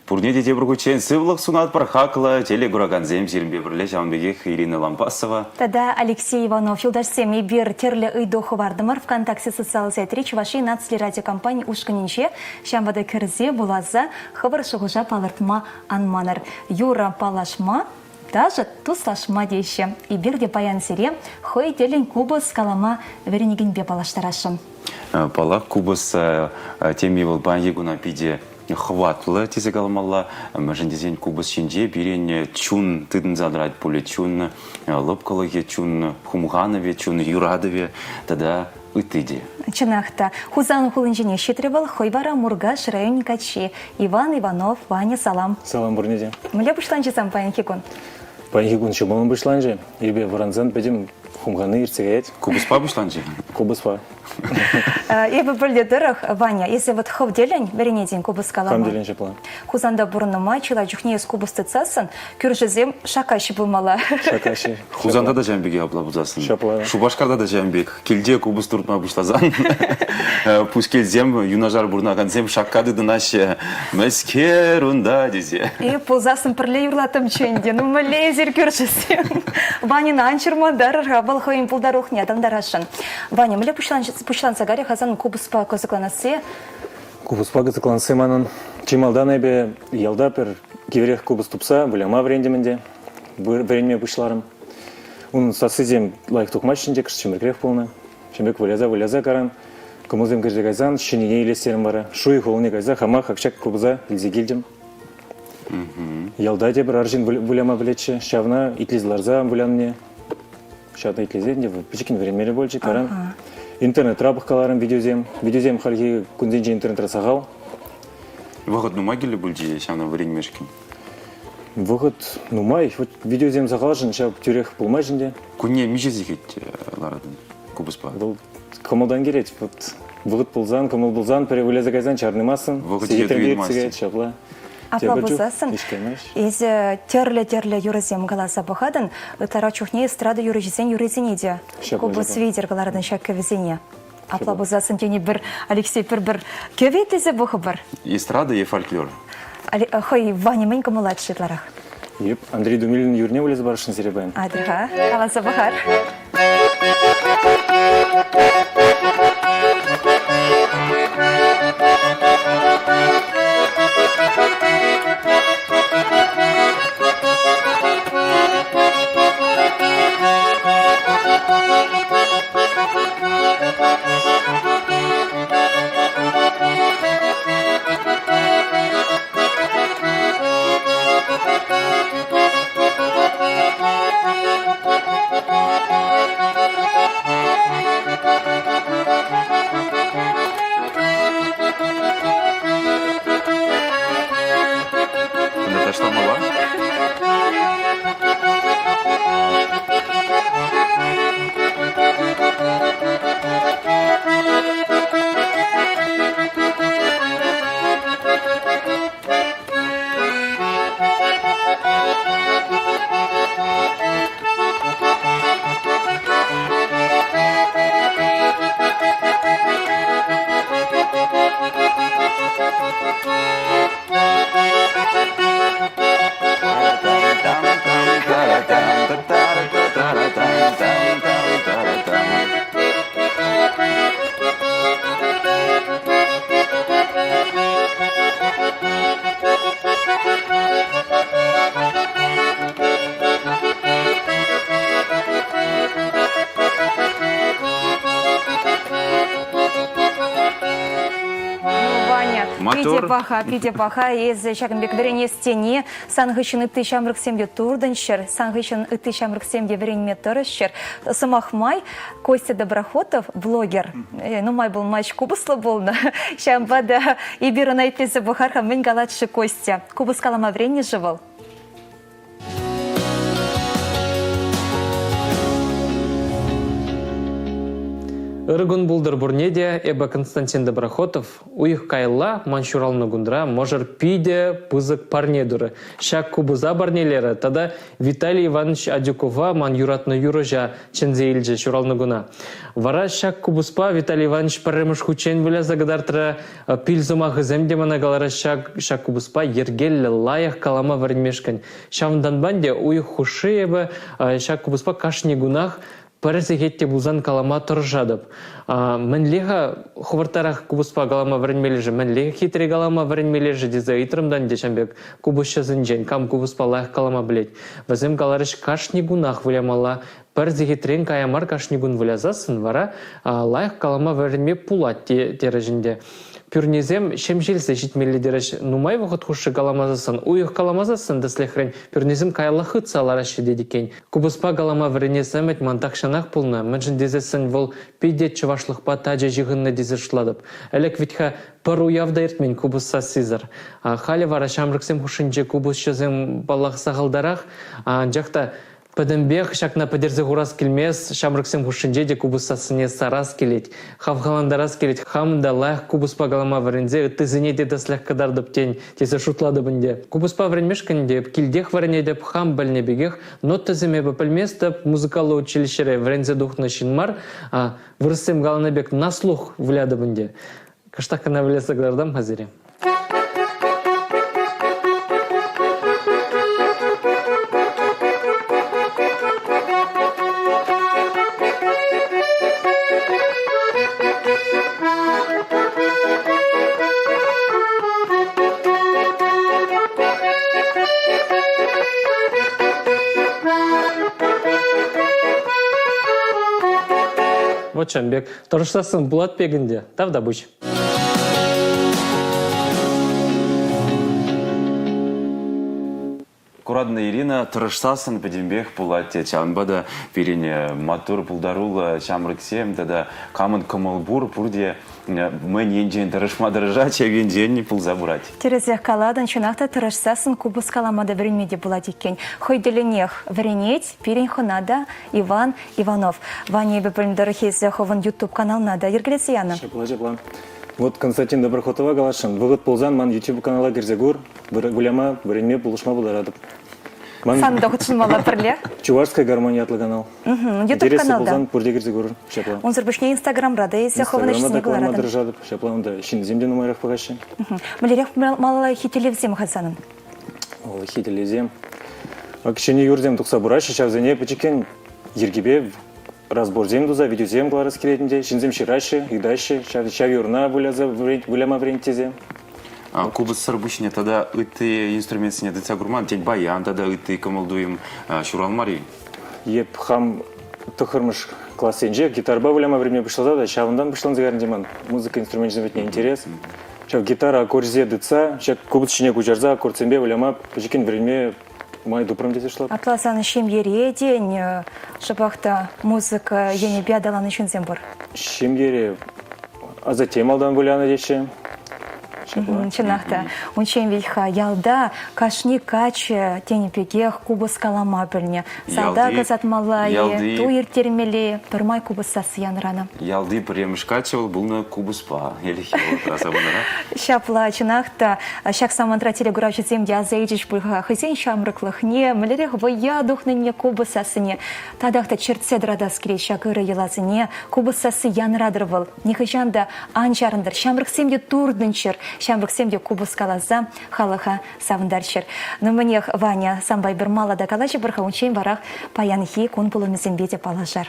Пурне те тепӗр хутчен сывлӑх сунатпӑр хаклӑ телекуракансем сирӗнпе пӗрле ҫавӑн пекех Ирина Лампасова. Тата Алексей Иванов. Юлташсем, эпир тӗрлӗ ыйту хӑвартӑмӑр. ВКонтакте социаллӑ сетьри Чӑваш Ен наци радиокомпани ушкӑнӗнче ҫавӑнпа та кӗрсе вуласа хӑвӑр шухӑша палӑртма ан манӑр. Юрӑ паллашма, ташӑ туслашма теҫҫӗ. Эпир те паян сире хӑй тӗллӗн купӑс калама вӗренекенпе паллаштарасшӑн. Паллах, купӑс теми вӑл паянхи куна питӗ хӑватлӑ тесе каламалла. Мӗншӗн тесен купӑс ҫинче пирӗн чун тытӑнса тӑрать пулӗ. Чун лӑпкӑлӑхӗ, чун хумханӑвӗ, чун юратӑвӗ тата ытти те. Чӑнах та, Хусан хулинчене ҫитрӗ вӑл, хӑй вара Муркаш районӗн каччи Иван Иванов. Ваня, салам. Салам пурне те. Мӗнле пуҫланчӗ сан паянхи кун? Паянхи кун ҫӑмӑллӑн пуҫланчӗ. Ирпе вӑрансан пӗтӗм хумханни иртсе каять. Купӑспа пуҫланчӗ? Купӑспа. Эпӗ пӗлнӗ тӑрӑх, Ваня, эсӗ вот хӑв тӗллӗн вӗренетӗн купӑс калама. Хам тӗллӗн ҫапла. Хусанта пурӑннӑ май чылай чухне эс купӑс тытсассӑн кӳршӗсем шаккаҫҫӗ пулмалла. Шаккаҫҫӗ. Хусанта та ҫавӑн пекех апла пулсассӑн. Ҫапла. Шупашкарта та ҫавӑн пек. Килте купӑс туртма пуҫласан пускилсем, юнашар пурӑнакансем шакка тытӑнаҫҫӗ. Мӗскер унта тесе. Эп пулсассӑн пӗрле юрлаттӑмччӗ ӗнтӗ. Ну мӗнле эсир кӳршӗсем? Ваньӑна ан чӑрмантарӑр-ха, вӑл хӑйӗн пултарулӑхне аталантарасшӑн. Ваня, мӗнле пуҫланса кайрӗ сан купӑспа кӑсӑкланасси? Купӑспа кӑсӑкланасси манӑн чи малтан эпӗ ялта пӗр кивӗрех купӑс тупса выляма вӗрентӗм ӗнтӗ. Вӗренме пуҫларӑм. Унӑн сассисем лайӑх тухмаҫҫӗ ӗнтӗ, кӑшт ҫӗмӗркрех пулнӑ. Ҫын пек выляса-выляса каран кӑмӑлсем кӗрсе кайсан ҫӗнӗне илес терӗм вара. Шуй хулине кайса хамах ак ҫак купӑса илсе килтӗм. Ялта тепӗр арҫын выляма пӗлетчӗ. Ҫавна итлесе ларса вылянине. Ҫавна итлесе ӗнтӗ пӗчӗккӗн вӗренмелле пулчӗ. Каран интернетра пӑхкаларӑм видеосем. Видеосем хальхи кунсенче интернетра сахал. Вӑхӑт нумай кирлӗ пулчӗ ҫавна вӗренмешкӗн? Вӑхӑт нумай. Вот видеосем сахалшӑн ҫав тӳрех пулмасть ӗнтӗ. Кунне миҫе сехет ларатӑн купӑспа? Вӑл кӑмӑлтан килет. Вот вӑхӑт пулсан, кӑмӑл пулсан, пӗрре выляса кайсан чарӑнмастӑн. Вӑхӑт туйӑнмасть. Ҫапла. Апла пулсассӑн эсӗ тӗрлӗ-тӗрлӗ юрӑсем каласа пӑхатӑн. Ытларах чухне эстрада юрӑҫисен юррисене те купӑс витӗр кӑларатӑн ҫак кӗвӗсене. Апла пулсассӑн тени пӗр Алексей пӗр-пӗр кӗвӗ тесе пӑхӑпӑр. Эстрада е фольклор? Хӑй Ваня мӗн кӑмӑллать-ши ытларах? Эп Андрей Думилин юрне выляса парасшӑн сире паян. Атьӑр-ха, каласа пӑхар. Кунта ташламалла. Ваня, питӗ паха, питӗ паха. Эсӗ ҫакӑн пек вӗренес тени сан хыҫҫӑн ытти ҫамрӑксем те туртӑнччӑр, сан хыҫҫӑн ытти ҫамрӑксем те вӗренме тӑрӑшчӑр. Сӑмах май, Костя Доброхотов, блогер, нумай пулмасть купӑслӑ пулнӑ. Ҫавӑнпа та эпир ӑна итлесе пӑхар-ха, мӗн калать-ши Костя? Купӑс калама вӗреннӗ-ши вӑл? Ырӑ кун пултӑр пурне те. Эпӗ Константин Доброхотов. Уйӑх каялла ман ҫуралнӑ кунра мӑшӑр питӗ пысӑк парне турӗ. Ҫак купӑса парнелерӗ тата Виталий Иванович Адюкова ман юратнӑ юрӑҫа чӗнсе илчӗ ҫуралнӑ куна. Вара ҫак купӑспа Виталий Иванович пӗрремӗш хутчен выляса кӑтартрӗ. Пил сӑмахӗсем те мана каларӗҫ ҫак, ҫак купӑспа йӗркеллӗ, лайӑх калама вӗренмешкӗн. Ҫавӑнтанпа ӗнтӗ уйӑх хушши эпӗ ҫак купӑспа кашни кунах пӗр сехет те пулсан калама тӑрӑшатӑп. Мӗнле-ха хӑвӑрттарах купӑспа калама вӗренмелле-ши, мӗнле хитре калама вӗренмелле-ши тесе ыйтрӑм та ӗнтӗ ҫавӑн пек купӑсҫӑсенчен, кам купӑспа лайӑх калама пӗлет. Вӗсем каларӗҫ, кашни кунах вылямалла, пӗр сехетрен кая мар кашни кун вылясассӑн вара лайӑх калама вӗренме пулать терӗҫ ӗнтӗ. Пӳрнесем ҫемҫелсе ҫитмелле терӗҫ. Нумай вӑхӑт хушши каламасассӑн, уйӑх каламасассӑн тӗслӗхрен пӳрнесем каялла хытса лараҫҫӗ тет иккен. Купӑспа калама вӗренес ӗмӗт ман тахҫанах пулнӑ, мӗншӗн тесессӗн вӑл питӗ чӑвашлӑхпа тачӑ ҫыхӑннӑ тесе шутлатӑп. Ӗлӗк вӗт-ха пӗр уяв та иртмен купӑс сассисӗр. Халӗ вара ҫамрӑксем хушшинче купӑсҫӑсем паллах сахалтарах, анчах та пӗтӗмпех ҫакна пӗтерсе хурас килмест, ҫамрӑксем хушшинче те купӑс сассине сарас килет, хавхалантарас килет, хам та лайӑх купӑспа калама вӗренсе ыттисене те тӗслӗх кӑтартӑп тен, тесе шутлатӑп ӗнтӗ. Купӑспа вӗренмешкӗн те килтех вӗренетӗп, хам пӗлнӗ пекех. Нотӑсем эпӗ пӗлместӗп, музыкаллӑ училищӗре вӗренсе тухнӑ ҫын мар, вырӑссем каланӑ пек на слух вылятӑп ӗнтӗ. Кӑштах кӑна вылятса кӑтартам-ха сире. Вот ҫавӑн пек. Тӑрӑшсассӑн пулать пек ӗнтӗ. Тавтапуҫ. Куратӑн Ирина, тӑрӑшсассӑн пӗтӗмпех пулать тет. Ҫавӑнпа та пирӗн э, маттур, пултаруллӑ ҫамрӑксем тата камӑн кӑмӑл пур, пурте э, мӗн енчен тӑрӑшма тӑрӑшать, ҫав енчен пулса пырать. Тӗрӗсех калатӑн, чӑнах та тӑрӑшсассӑн купӑс калама та вӗренме те пулать иккен. Хӑй тӗллӗнех вӗренет пирӗн хӑна та Иван Иванов. Ваня, эпӗ пӗлнӗ тӑрӑх эсӗ хӑвӑн YouTube канална та йӗркелесе янӑ. Ҫапла, ҫапла. Вот Константин Доброхотова каласшӑн. Вӑхӑт пулсан ман YouTube канала кӗрсе кур. Выляма, вӗренме пулӑшма пултаратӑп. Ман... Сан та хутшӑнмалла пӗрле. Чувашская гармония ятлӑ канал. YouTube Интереслӗ каналта. пулсан пурте кӗрсе курӑр. Ҫапла. Унсӑр пуҫне Инстаграмра та эсӗ хӑвӑн ӗҫсене кӑларатӑн. тӑрӑшатӑп. Ҫапла унта ҫынсем те нумайрах пӑхаҫҫӗ. Мӗнлерех малаллахи тӗллевсем-ха санӑн? Малаллахи тӗллевсем. Ҫӗнӗ юрсем тухса пыраҫҫӗ. Ҫавсене пӗчӗккӗн йӗркипе разборсем туса видеосем кӑларас килет ӗнтӗ. Ҫынсем ҫыраҫҫӗ, ыйтаҫҫӗ. Ҫав, ҫав юрна выляса выляма вӗрент тесе. Купӑссӑр пуҫне тата ытти инструментсене тытса курман, тен, баян тата ытти кӑмӑл-туйӑм ҫуралмар-и? Эп хам тӑххӑрмӗш классенче гитарӑпа выляма вӗренме пуҫласа та ҫавӑнтан пуҫланса кайрӑм те ман музыка инструменчӗсем патне интерес. Ҫав гитара аккорчӗсене тытса, ҫак купӑс ҫине куҫарса аккордсемпе выляма пӗчӗккӗн вӗренме май тупрӑм тесе шутлап. Апла сан ҫемьере тен, шӑпах та музыка енӗпе аталаннӑ ҫынсем пур? Ҫемьере асатте малтан вылянӑ теҫҫӗ. Ҫапла. Чӑнах та. Унччен ведь-ха ялта кашни каччӑ тенӗ пекех купӑс калама пӗлнӗ. Салтак ӑсатмалла-и, туй ирттермелле-и, пӗрмай купӑс сасси янӑранӑ. Ялти пӗрремӗш каччӑ вӑл пулнӑ купӑспа. Ӗлӗкхи вӑхӑтра саманара. Ҫапла, чӑнах та, ҫак самантра телекуравҫӑсем те аса илчӗҫ пуль-ха хӑйсен ҫамрӑклӑхне, мӗнлерех вӑййа тухнине, купӑс сассине. Татах та чӗртсе тӑратас килет ҫак ырӑ йӑласене. Купӑс сасси янратӑр вӑл, нихӑҫан та ан чарӑнтӑр. Ҫамрӑксем те туртӑнччӑр, ҫамрӑксем те купӑс каласа халӑха савӑнтарччӑр. Ну, мӗнех, Ваня, санпа эпир мала та калаҫӑпӑр-ха, унччен варах паянхи кун пулӑмӗсемпе те паллашар.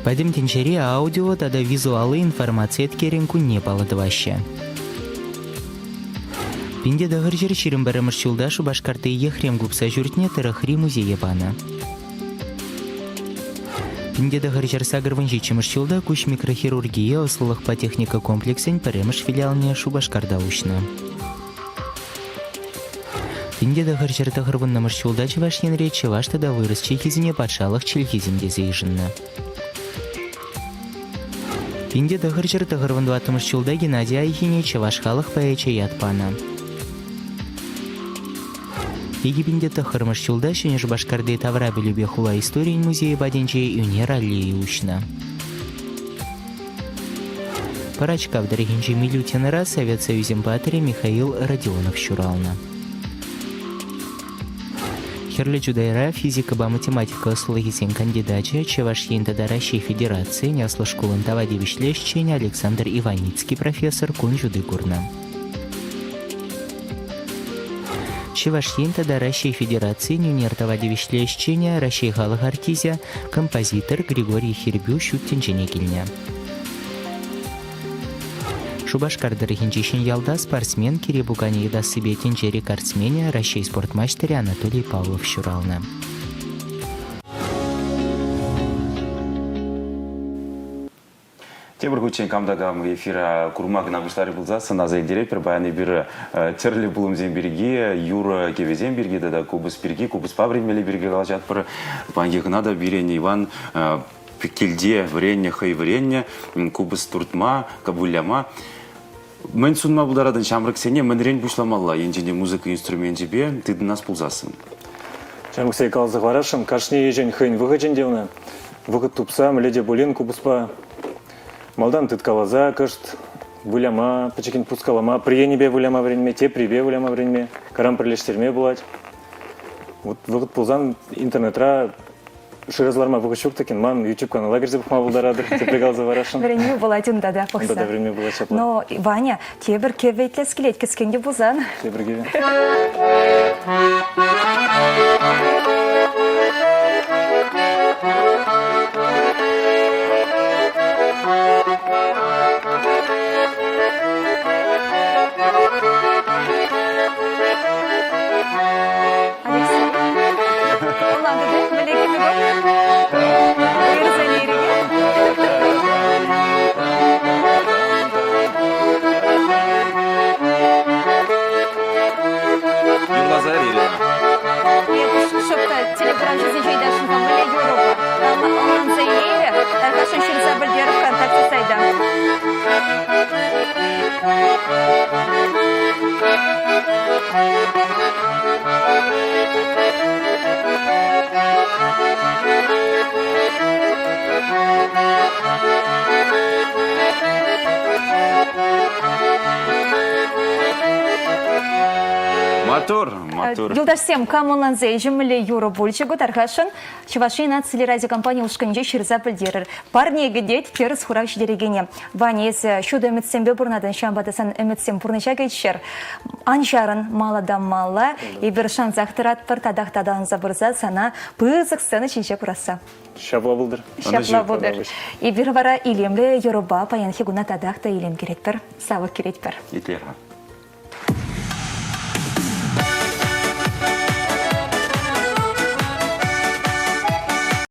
Пӗтӗм тӗнчери аудио тата визуаллӑ информаци еткерӗн кунне паллӑ тӑваҫҫӗ. 1921 ҫулта Шупашкарти Ехрем купса ҫуртне тӑрӑхри музее панӑ. 1987 ҫулта куҫ микрохирургийӗ ӑслӑлӑхпа техника комплексӗн пӗрремӗш филиалне Шупашкарта уҫнӑ. 1990 ҫулта Чӑваш Енре чӑваш тата вырӑс чӗлхисене патшалӑх чӗлхисем тесе йышӑннӑ. 1994 ҫулта Геннадий Айхине Чӑваш халӑх поэчӗ ят панӑ. 2009 ҫулта Ҫӗнӗ Шупашкарти таврапӗлӳпе хула историйӗн музейӗ патӗнче ӳнер аллейи уҫнӑ. Пӑрачкав тӑрӑхӗнчи Милютинӑра Совет Союзӗн паттӑрӗ Михаил Родионов ҫуралнӑ. Хӗрлӗ Чутайра физикӑпа математика ӑслӑлӑхӗсен кандидачӗ, Чӑваш Ен тата Раҫҫей Федерацийӗн аслӑ шкулӑн тава тивӗҫлӗ ӗҫченӗ Александр Иваницкий профессор кун ҫути курнӑ. Чӑваш Ен тата Раҫҫей Федерацийӗн ӳнер тава тивӗҫлӗ ӗҫченӗ, Раҫҫей халӑх артисчӗ, композитор Григорий Хирбю ҫут тӗнчене килнӗ. Шупашкар тӑрӑхӗнчи Ҫӗньялта спортсмен кире пуканӗ йӑтассипе тӗнче рекордсменӗ, Раҫҫей спорт маҫтӑрӗ Анатолий Павлов ҫуралнӑ. Тепӗр хутчен кам та кам эфира курма кӑна пуҫларӗ пулсассӑн аса илтеретпӗр. Паян эпир тӗрлӗ пулӑмсем пирки, юрӑ-кӗвӗсем пирки тата купӑс пирки, купӑспа вӗренмелли пирки калаҫатпӑр. Паянхи кӑна та пирӗн Иван килте вӗреннӗ, хӑй вӗреннӗ, купӑс туртма, выляма. Мӗн сунма пултаратӑн ҫамрӑксене, мӗнрен пуҫламалла енчен те музыка инструменчӗпе тытӑнас пулсассӑн? Ҫамрӑксене каласа хӑварасшӑн, кашни ӗҫӗн хӑйӗн вӑхӑчӗ те ӑна. Вӑхӑт тупса, мӗнле те пулин купӑспа малтан тыткаласа кӑшт выляма, пӗчӗккӗн пускалама, пӗр енӗпе выляма вӗренме, теприпе выляма вӗренме, каран пӗрлештерме пулать. Вот вӑхӑт пулсан интернетра шыраса ларма вӑхӑт ҫук тӑкин, ман YouTube канала кӗрсе пӑхма пултаратӑр, тепре каласа парасшӑн. Вӗренме пулать унта та пӑхса. Унта та вӗренме пулать ҫапла. Но, Ваня, тепӗр кӗвӗ итлес килет, кӗскен те пулсан. Тепӗр кӗвӗ. Алексей. Ӑнлантӑн-и? Мӗнле кӗвӗ Уйӑрса лирики. Юрласа Ирина. Шӑп та телеграмҫӑсенче ыйтасшӑн-ха, мӗнле юрӑ Ӑнланса илейрӗ, тархасшӑн ҫырса пӗлтер ВКонтакте сайта. Матур, матур. Юлташсем, кам ӑнланса илчӗ, мӗнле юрӑ пулчӗ ку тархасшӑн Чӑваш Ен наци телерадиокомпани ушкӑнӗнче ҫырса пӗлтерӗр. Парне кӗтет тӗрӗс хурав ҫитерекене. Ваня, эсӗ ҫутӑ ӗмӗтсемпе пурӑнатӑн, ҫавӑнпа та сан ӗмӗтсем пурнӑҫа кӗччӗр. Ан чарӑн, мала та мала. Эпир шансах тӑратпӑр, татах таталанса пырса сана пысӑк сцена ҫинче курасса. Ҫапла пултӑр. Ҫапла пултӑр. Эпир вара илемлӗ юрӑпа паянхи куна татах та илем кӳретпӗр, савӑк кӳретпӗр. Итле-ха.